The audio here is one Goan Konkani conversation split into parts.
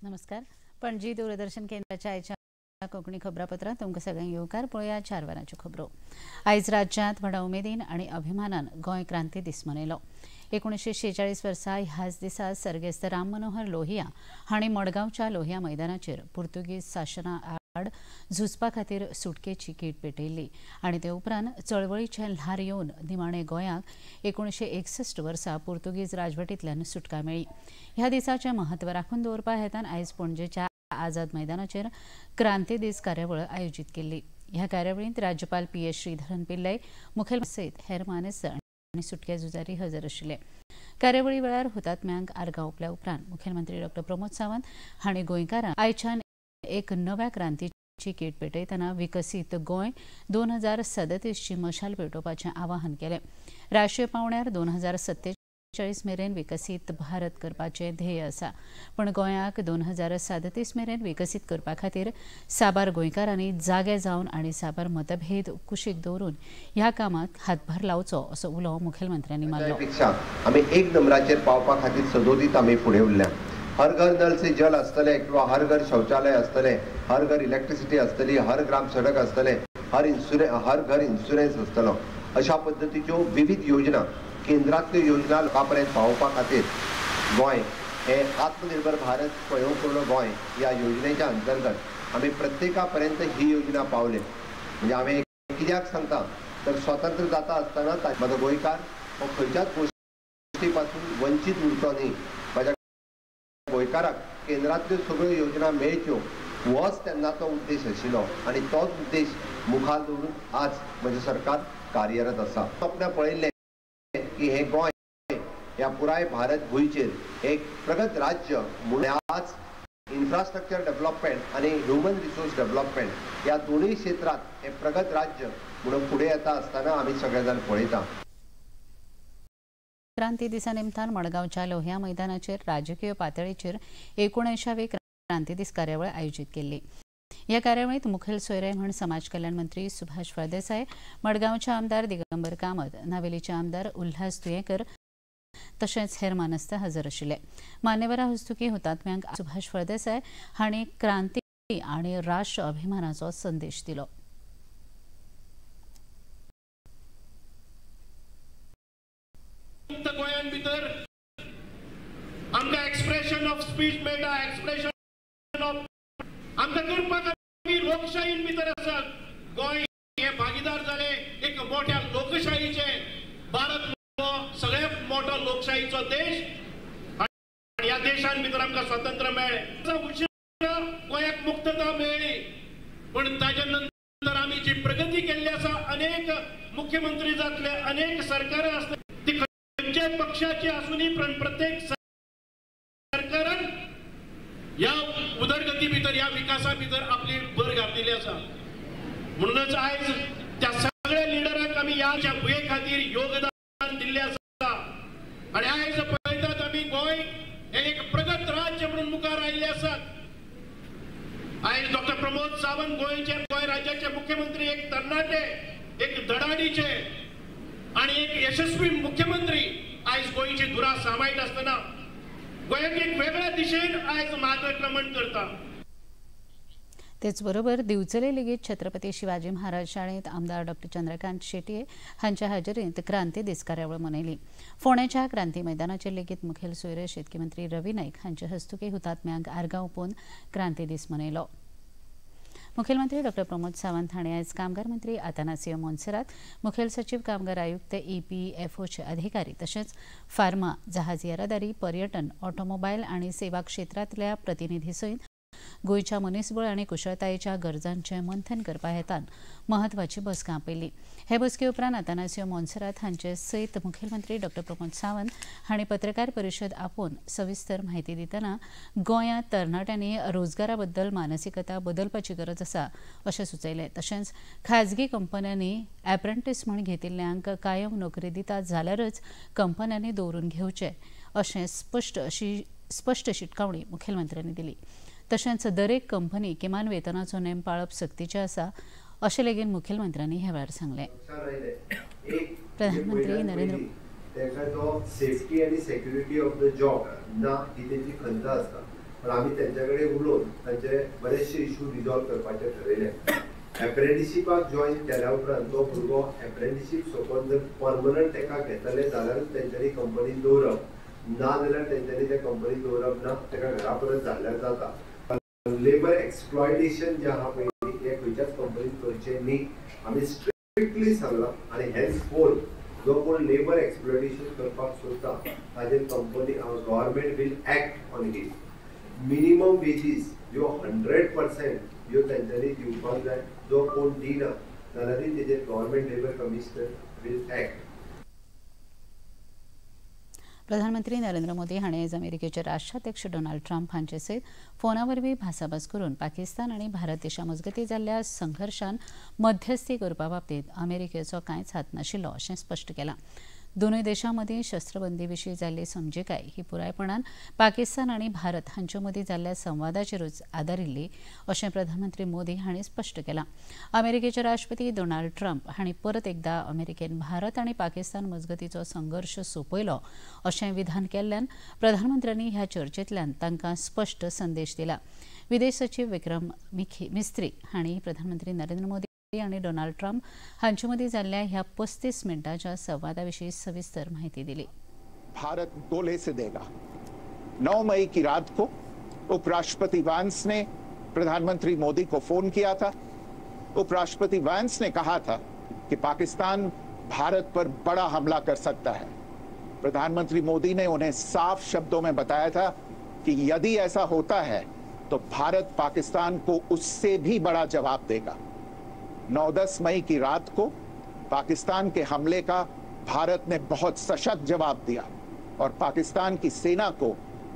नमस्कार. पणजी दूरदर्शन केंद्राच्या आयच्या कोंकणी खबरापत्रांत तुमकां सगळ्यांक येवकार. पळोवया 4 वरांच्यो खबरो. आयज राज्यांत व्हडा उमेदीन आनी अभिमानान गोंय क्रांती दीस मनयलो. 1946 वर्सा ह्याच दिसा सर्गेस्त राम मनोहर लोहिया हांणी मडगांवच्या लोहिया मैदानाचेर पुर्तुगीज शासना आड झुजपा खातीर सुटकेची कीट पेटयल्ली आनी ते उपरांत चळवळीचें ल्हार येवन निमाणे गोंयाक 1961 वर्सा पुर्तुगीज राजवटींतल्यान सुटका मेळ्ळी. ह्या दिसाचें म्हत्व राखून दवरपा हेतान आयज पणजेच्या आझाद मैदानाचेर क्रांती दीस कार्यावळ आयोजीत केल्ली. ह्या कार्यावळींत राज्यपाल पी एस श्रीधरन पिल्लय, मुखेल सयत हेर मानेस्त आनी सुटके झुजारी हजर आशिल्ले. कार्यावळी वेळार हुतात्म्यांक आर्गां ओंपल्या उपरांत मुखेलमंत्री डॉ प्रमोद सावंत हांणी गोंयकारांक आयच्यान एक नव्या क्रांतीची कीट पेटयतना विकसीत गोंय 2037ची मशाल पेटोवपाचें आवाहन केलें. राष्ट्रीय पांवड्यार 2047 मेरेन विकसीत भारत करपाचें ध्येय आसा, पूण गोंयाक 2037 मेरेन विकसीत करपा खातीर साबार गोंयकारांनी जागे जावन आनी साबार मतभेद कुशीक दवरून ह्या कामाक हातभार लावचो असो उलो मुखेलमंत्र्यांनी मारलो. आमी एक नंबराचेर पावपा खातीर सदोदीत आमी फुडें उरल्या. हर घर नल से जल आसतलें किंवा हर घर शौचालय आसतलें, हर घर इलेक्ट्रिसिटी आसतली, हर ग्राम सडक आसतलें, हर घर इन्शुरन्स आसतलो, अशा पद्दतीच्यो विविध योजना केंद्रांतल्यो योजना लोकां पर्यंत पावोवपा खातीर गोंय हे आत्मनिर्भर भारत स्वयंपूर्ण गोंय ह्या योजनेच्या अंतर्गत आमी प्रत्येका पर्यंत ही योजना पावले. म्हणजे हांवें कित्याक सांगता तर स्वतंत्र जाता आसतना म्हजो गोंयकार हो खंयच्याच गोश्टी पासून वंचीत उरचो न्ही, म्हाज्या गोंयकाराक केंद्रांतल्यो सगळ्यो योजना मेळच्यो होच तेन्नाचो उद्देश आशिल्लो आनी तोच उद्देश मुखार दवरून आज म्हजें सरकार कार्यरत आसा. आपणें पळयल्लें की हें गोंय ह्या पुराय भारत भुंयचेर एक प्रगत राज्य म्हणून आज इन्फ्रास्ट्रक्चर डेव्हलपमेंट आनी ह्युमन रिसोर्स डेव्हलपमेंट ह्या दोनूय क्षेत्रांत हें प्रगत राज्य म्हणून फुडें येता आसतना आमी सगळे जाण पळयता. क्रांती दिसा निमतान मडगांवच्या लोहिया मैदानाचेर राजकीय पातळीचेर 79वी क्रांती दीस कार्यावळ आयोजीत केल्ली. ह्या कार्यावळींत मुखेल सोयरे म्हूण समाज कल्याण मंत्री सुभाष फळदेसाय, मडगांवचे आमदार दिगंबर कामत, नावेलीचे आमदार उल्हास तुयेंकर तशेंच हेर मानेस्त हजर आशिल्ले. मान्यवरा हस्तुकी हुतात्म्यांक सुभाष फळदेसाय हांणी क्रांती आनी राष्ट्र अभिमानाचो संदेश दिलो. गोंयांत भितर आमकां एक्सप्रेशन ऑफ स्पीच मेळटा, एक्सप्रेशन ऑफ आमकां करपाक आमी लोकशाहीन भितर आसात. गोंय हे भागीदार जाले एक मोठ्या लोकशाहीचे. भारत हो सगळ्यात मोठो लोकशाहीचो देश आनी ह्या देशान भितर आमकां स्वातंत्र्य मेळ्ळें. उशिरा गोंयाक मुक्तता मेळ्ळी, पूण ताच्या नंतर आमी जी प्रगती केल्ली आसा, अनेक मुख्यमंत्री जातले, अनेक सरकारां आसले, ती खंयच्याय पक्षाची आसूनी प्रत्येक सरकारान ह्या उदरगती भितर, ह्या विकासा भितर आपली भर घातलेली आसा. म्हणूनच आयज त्या सगळ्या लिडरांक आमी ह्या भुंये खातीर योगदान दिल्लें आसा आनी आयज पळयतात आमी गोंय हें एक प्रगत राज्य म्हणून मुखार आयिल्लें आसात. आयज डॉक्टर प्रमोद सावंत गोंयचे, गोंय राज्याचे मुख्यमंत्री, एक तरणाटे, एक धडाडीचे आनी एक यशस्वी मुख्यमंत्री आयज गोंयची धुरा सांबाळीत आसतना गोंयाक एक वेगळ्या दिशेन आयज मार्गक्रमण करता. तेचबरोबर दिवचले लेगीत छत्रपती शिवाजी महाराज शाळेंत आमदार डॉ चंद्रकांत शेटये हांच्या हाजेरींत क्रांती दीस कार्यावळ मनयली. फोंडेच्या क्रांती मैदानाचेर लेगीत मुखेल सोयरे शेतकी मंत्री रवी नायक हांचे हस्तुकी हुतात्म्यांक आर्गां ओंपून क्रांती दीस मनयलो. मुखेलमंत्री डॉ प्रमोद सावंत हांणी आयज कामगार मंत्री आतानासियो मोन्सेरात, मुखेल सचीव, कामगार आयुक्त, EPFOचे अधिकारी तशेंच फार्मा, जहाज येरादारी, पर्यटन, ऑटोमोबायल आनी सेवा क्षेत्रांतल्या प्रतिनिधी सयत गोंयच्या मनीसबळ आनी कुशळतायेच्या गरजांचें मंथन करपा हेतान म्हत्वाची बसका आपयली. हे बसके उपरांत आतानासियो मोन्सेरात हांचे सयत मुखेलमंत्री डॉ प्रमोद सावंत हांणी पत्रकार परिशद आपोवन सविस्तर म्हायती दितना गोंयांत तरणाट्यांनी रोजगारा बद्दल मानसिकता बदलपाची गरज आसा अशें सुचयलें. तशेंच खाजगी कंपन्यांनी एप्रेंटीस म्हूण घेतिल्ल्यांक कायम नोकरी दितात जाल्यारच कंपन्यांनी दवरून घेवचें अशें स्पश्ट शिटकावणी मुखेलमंत्र्यांनी दिली. तशेंच दरेक कंपनी किमान वेतनाचो नेम पाळप सक्तीचें आसा अशें लेगीत मुखेलमंत्र्यांनी ह्या वेळार सांगलें. प्रधानमंत्री नरेंद्र सेफ्टी आनी सेक्युरिटी ऑफ the job ना ही तेजी खंत आसता. पण आमी तेंच्या कडेन उलोवन तांचे बरेचशे इशू रिजॉल्व करपाचे ठरयले. एप्रेंटिशीपाक जॉयन केल्या उपरांत तो भुरगो एप्रेंटिशीप सोंपोवन जर परमनंट ताका घेतले जाल्यारूच तेंच्यांनी कंपनीन दवरप, ना जाल्यार तेंच्यांनी त्या कंपनीन दवरप ना, ताका घरा परत धाडल्यार जाता. लेबर एक्सप्लॉयटेशन जें आहा पळय हें खंयच्याच कंपनीन करचें न्ही, आमी स्ट्रिक्टली सांगलां. आनी हेन्स फोर्थ जो कोण लेबर एक्सप्लॉयटेशन करपाक सोदता ताजेर company government will act on him. Minimum wages ह्यो 100% ह्यो तेंच्यांनी दिवपाक जाय, जो कोण दिना जाल्यारूय तेजेर government labour commissioner will act. प्रधानमंत्री नरेंद्र मोदी हांणी आयज अमेरिकेचे राष्ट्राध्यक्ष डोनाल्ड ट्रम्प हांचे सयत फोना वरवीं भासाभास करून पाकिस्तान आनी भारत देशा मजगतीं जाल्ल्या संघर्शान मध्यस्थी करपा बाबतींत अमेरिकेचो कांयच हात नाशिल्लो अशें स्पश्ट केलां. दोनूय देशां मदीं शस्त्रबंदी विशीं जाल्ली समजिकाय ही पुरायपणान पाकिस्तान आनी भारत हांचे मदीं जाल्ल्या संवादाचेरूच आदारिल्ली अशें प्रधानमंत्री मोदी हांणी स्पश्ट केलां. अमेरिकेचे राष्ट्रपती डोनाल्ड ट्रम्प हांणी परत एकदा अमेरिकेन भारत आनी पाकिस्तान मजगतीचो संघर्श सोंपयलो अशें विधान केल्ल्यान प्रधानमंत्र्यांनी ह्या चर्चेंतल्यान तांकां स्पश्ट संदेश दिला. विदेश सचीव विक्रम मिस्त्री हांणी प्रधानमंत्री नरेंद्र मोदी आनी डोनाल्ड ट्रम्प हांचे मदीं जाल्ल्या ह्या 35 मिनटांच्या संवादा विशीं सविस्तर माहिती दिली. भारत गोले से देगा. 9 मई की रात को उपराष्ट्रपति वांस ने प्रधानमंत्री मोदी को फोन किया था. उपराष्ट्रपति वांस ने कहा था कि पाकिस्तान भारत पर बड़ा हमला कर सकता है. प्रधानमंत्री मोदी ने उन्हें साफ शब्दों में बताया था कि यदि ऐसा होता है तो भारत पाकिस्तान को उससे भी बड़ा जवाब देगा. 9-10 मई की रात को पाकिस्तान के हमले का भारत ने बहुत सशक्त जवाब दिया और पाकिस्तान की सेना को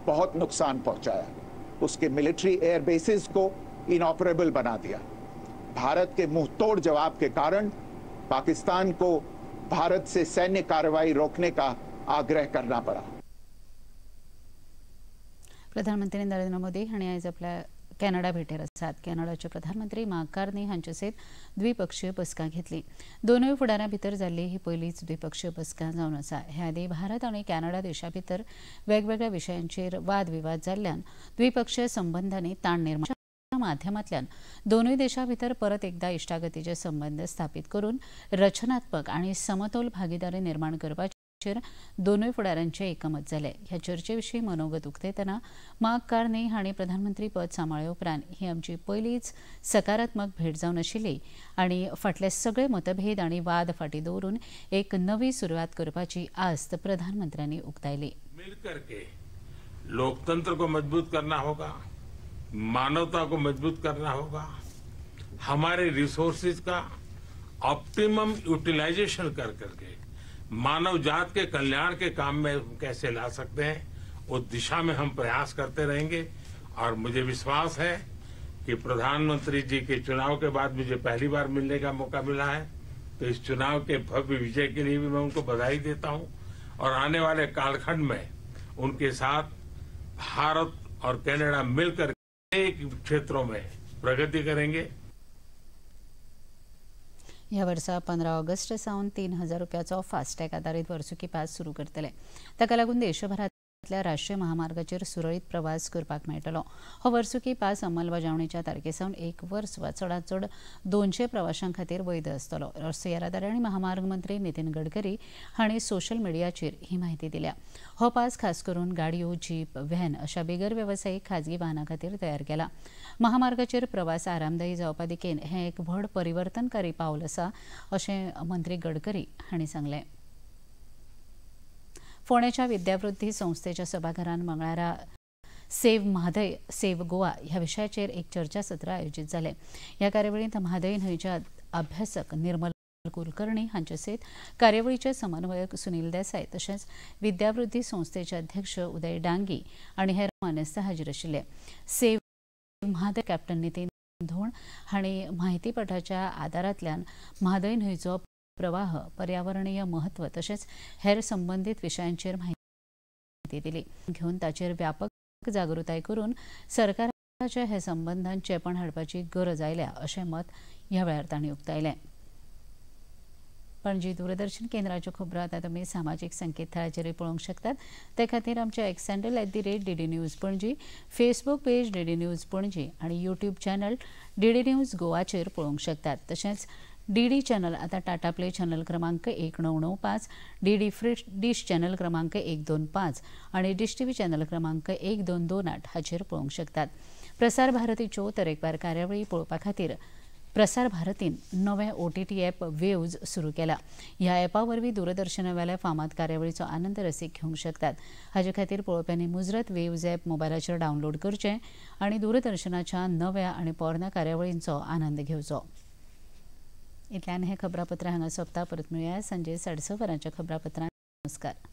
बहुत नुकसान पहुंचाया, उसके मिलिट्री एयर बेसिस को इनऑपरेबल बना दिया. भारत के मुंहतोड़ जवाब के कारण पाकिस्तान को भारत से सैन्य कार्रवाई रोकने का आग्रह करना पड़ा. प्रधानमंत्री नरेंद्र मोदी हांणी आयज आपल्या कॅनडा भेटेर आसात. कॅनडाचे प्रधानमंत्री मार्क कार्नी हांचे सयत द्विपक्षीय बसका घेतली. दोनूय फुडाऱ्यां भितर जाल्ली ही पयलीच द्विपक्षीय बसका जावन आसा. हे आदीं भारत आनी कॅनडा देशा भितर वेगवेगळ्या विशयांचेर वादविवाद जाल्ल्यान द्विपक्षीय संबंधांनी ताण निर्माण माध्यमांतल्यान दोनूय देशां भितर परत एकदा इश्टागतीचे संबंद स्थापीत करून रचनात्मक आनी समतोल भागीदारी निर्माण करपाची दोनूय फुडाऱ्यांचे एकमत जालें. ह्या चर्चे विशीं मनोगत उक्तायतना मार्क कार्नी हांणी प्रधानमंत्री पद सांबाळ्ळे उपरांत ही आमची पयलीच सकारात्मक भेट जावन आशिल्ली आनी फाटले सगळे मतभेद आनी वाद फाटीं दवरून एक नवी सुरवात करपाची आस्त प्रधानमंत्र्यांनी उक्तायली. मिलकर के लोकतंत्र को मजबूत करना होगा, मानवता को मजबूत करना होगा, हमारे रिसोर्सेज का ऑप्टिमम यूटिलाइजेशन कर करके मानव जात के कल्याण के काम में कैसे ला सकते हैं, उस दिशा में हम प्रयास करते रहेंगे. और मुझे विश्वास है कि प्रधानमंत्री जी के चुनाव के बाद मुझे पहली बार मिलने का मौका मिला है, तो इस चुनाव के भव्य विजय के लिए भी मैं उनको बधाई देता हूं और आने वाले कालखंड में उनके साथ भारत और कनाडा मिलकर अनेक क्षेत्रों में प्रगति करेंगे. ह्या वर्सा 15 ऑगस्ट सावन 3000 रुपयाचो फास्टॅग आदारीत वर्सुकी पास सुरू करतले. ताका लागून देशभरांतल्या राष्ट्रीय महामार्गाचेर सुरळीत प्रवास करपाक मेळटलो. हो वर्सुकी पास अंमलबजावणीच्या तारखे सावन 1 वर्स वा चडांत चड 200 प्रवाशां खातीर वैध आसतलो. रस्तो येरादारी आनी महामार्ग मंत्री नितीन गडकरी हांणी सोशल मिडियाचेर ही म्हायती दिल्या. हो पास खास करून गाडयो, जीप, व्हॅन अशा बिगर वेवसायीक खाजगी वाहनां खातीर तयार केला. महामार्गाचेर प्रवास आरामदायी जावपा दिकेन हें एक व्हड परिवर्तनकारी पावल आसा अशें मंत्री गडकरी हांणी सांगलें. फोंडेच्या विद्यावृद्धी संस्थेच्या सभाघरान मंगळारा सेव्ह म्हादय सेव्ह गोवा ह्या विशयाचेर एक चर्चासत्र आयोजीत जालें. ह्या कार्यावळींत म्हादय न्हंयच्या अभ्यासक निर्मल कुलकर्णी हांचे सयत कार्यावळीचे समन्वयक सुनील देसाय तशेंच विद्यावृद्धी संस्थेचे अध्यक्ष उदय डांगी आनी हेर मानेस्त हाजीर आशिल्ले. सेव्ह म्हादय कॅप्टन नितीन धोण हांणी म्हायतीपटाच्या आदारांतल्यान म्हादय न्हंयचो प्रवाह, पर्यावरणीय म्हत्व तशेंच हेर संबंदीत विशयांचेर म्हायती दिली. घेवन ताचेर व्यापक जागृताय करून सरकाराच्या हे संबंदान चेपण हाडपाची गरज आयल्या अशें मत ह्या वेळार तांणी उक्तायलें. पणजी दूरदर्शन केंद्राच्यो खबरो आतां तुमी सामाजीक संकेतथळाचेरूय पळोवंक शकतात. ते खातीर आमच्या X handle @DD News Panaji, Facebook page DD News Panaji आनी यूट्यूब चॅनल डीडी न्यूज गोवाचेर पळोवंक शकतात. तशेंच डीडी चॅनल आतां टाटा प्ले चॅनल क्रमांक 1995, डीडी फ्री डिश चॅनल क्रमांक 125 आनी डिश टीव्ही चॅनल क्रमांक 1228 हाचेर पळोवंक शकतात. प्रसार भारतीच्यो तरेकवार कार्यावळी पळोवपा खातीर प्रसार भारतीन नवें OTT app waves सुरू केला. ह्या ॲपा वरवीं दूरदर्शनावेल्या फामाद कार्यावळीचो आनंद रसीक घेवंक शकतात. हाजे खातीर पळोवप्यांनी मुजरत वेव्ज ॲप मोबायलाचेर डावनलोड करचें आनी दूरदर्शनाच्या नव्या आनी पोरण्या कार्यावळींचो आनंद घेवचो. इतल्यान हें खबरापत्र हांगा सोंपता. परत मेळया सांजे 6:30 वरांच्या खबरापत्रांत. नमस्कार.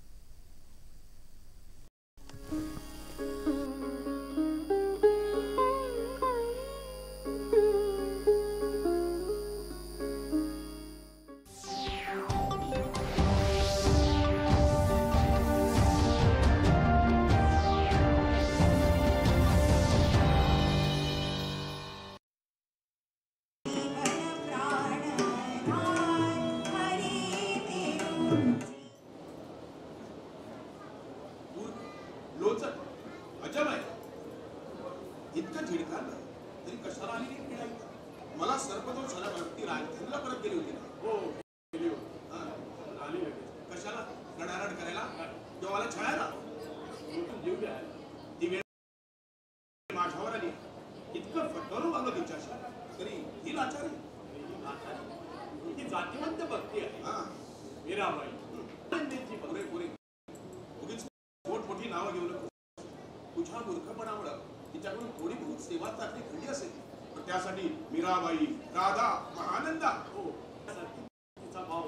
मीराबाई, राधा, महानंदा, हो तिचा भाव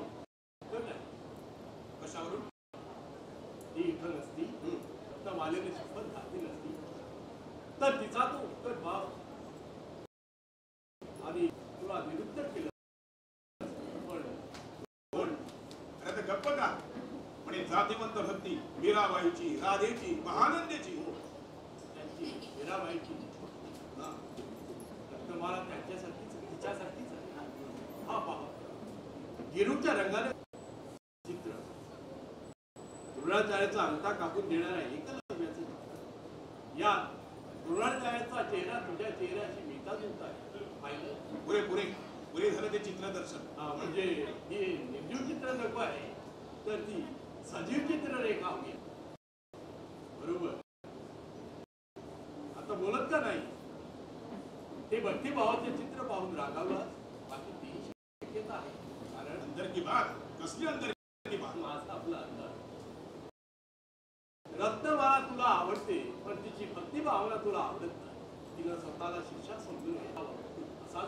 कशावरून ती इथं नसती तर मालेने शपथ घातली नसती तर तिचा तो उत्कट भाव आणि तुला निरुत्तर केलं. पण कोण? अरे तर गप्प का? पण जातीवंत भक्ती मीराबाईची, राधेची, महानंदेची, हो त्यांची मीराबाईची मला त्यांच्यासारखीच तिच्यासारखीच. हा पहा गेरूच्या रंगाने चित्र, द्रोणाचार्याचा अंगठा कापून देणारा एकलव्याचं चित्र. या द्रोणाचार्याचा चेहरा तुझ्या चेहऱ्याशी मिळता जुळता आहे. पाहिलं? पुरे पुरे पुरे झालं ते चित्रदर्शन. हा म्हणजे ही निर्जीव चित्र नको आहे तर ती सजीव चित्ररेखा हवी. बरोबर. आता बोलत का नाही? ते भक्तिभावाचे चित्र पाहून रागावला, बाकी ती शक्यता आहे. कारण अंदर की बात कसली अंदर की बात? माझा आपला अंदाज. रत्नमाला तुला आवडते पण तिची भक्तिभावना तुला आवडत नाही. तिनं स्वतःला शिक्षा समजून घ्यावं असा